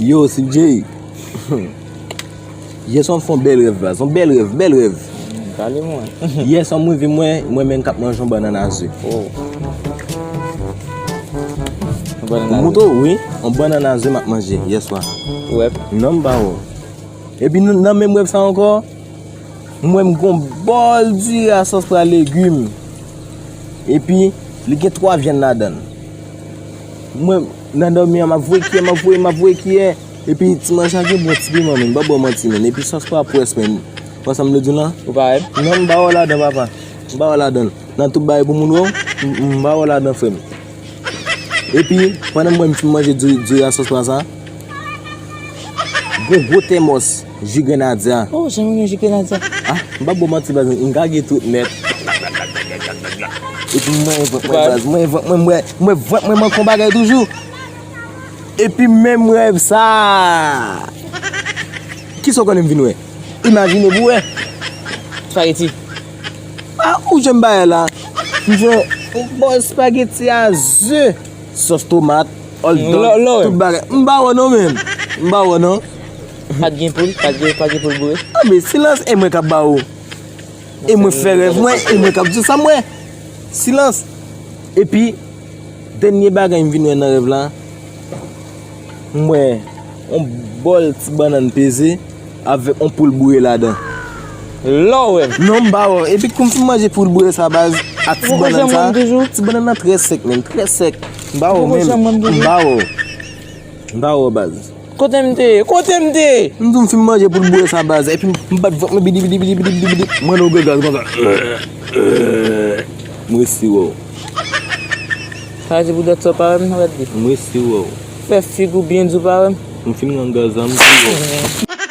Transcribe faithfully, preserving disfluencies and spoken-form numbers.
Yo, C J. Yè swa m fè yon bèl rèv, baz. Yon bèl rèv, bèl rèv. Pale mwen. Yè swa m rive, mwen, mwen menm k ap manje yon bannann a ze. Oh. Yon bannann a ze. Mouton, wi. Yon bannann a ze m ap manje yè swa. Ou wè? Non, m pa wè. Epi nan, nan menm rèv sa ankò, m wè m gon bòl diri a sòs pwa legim. Epi, li gen twa vyann ladan l. Mwen, nan dòmi an, m ap voye kiyè, m ap voye, m ap voye kiyè. Epi, ti manje a gen bon ti piman, menm. M pa ba w manti, menm. Epi, sòs pwa pwès, menm. Wè sa m vle di w lan? Ou pa wè? Non, m pa wè ladan, papa. M pa wè ladan. Nan tout bagay pou moun wè w, m, m pa wè ladan, frè m. Epi, pandan mwen m fin manje diri, diri a sòs pwa sa, gon gwo tèmòs ji grenadya. Oh, jan m renmen ji grenadya. Ah, m p ap ba w manti, baz, m gage tout nèt. Epi mwen vant mwen, baz, mwen vant mwen, mwen, mwen vant mwen manke yon bagay toujou. Epi menm rèv sa. Kisa w konnen m vin wè? Imajine pou wè. Spaghetti. Ah, ou jan m bagay la. M jwenn yon bòl spaghetti a ze, sòs tomat, hot dog, tout bagay. M pa wè non, menm. M pa wè non. Pa t gen poul, pa t gen, pa t gen poul boure. Ah, men silans, e mwen k ap ba ou. E mwen fè rèv mwen, e mwen k ap di w sa m wè. Silans. Epi, dènye bagay m vin wè nan rèv la, m wè yon bòl ti bannann peze avèk yon poul boure ladan. Lò wè m. Non, m pa wè. Epi kou m fin manje poul boure sa, baz, ak ti bannann sa, ti bannann nan trè sèk, menm, trè sèk. M pa wè menm. M pa wè. M pa wè, baz. Kote m te ye? Kote m te ye? M di w m fin manje poul boure sa, baz. Epi m bat vant mwen bidi, bidi, bidi, bidi, bidi, bidi. Mwen nan gagaz konsa. M resi wè w. Sa vle di pou dòt sa w pa wè m nan rèd li. M resi wè w. Fè figi w byen di w pa wè m. M fin gagaz la, m resi wè w.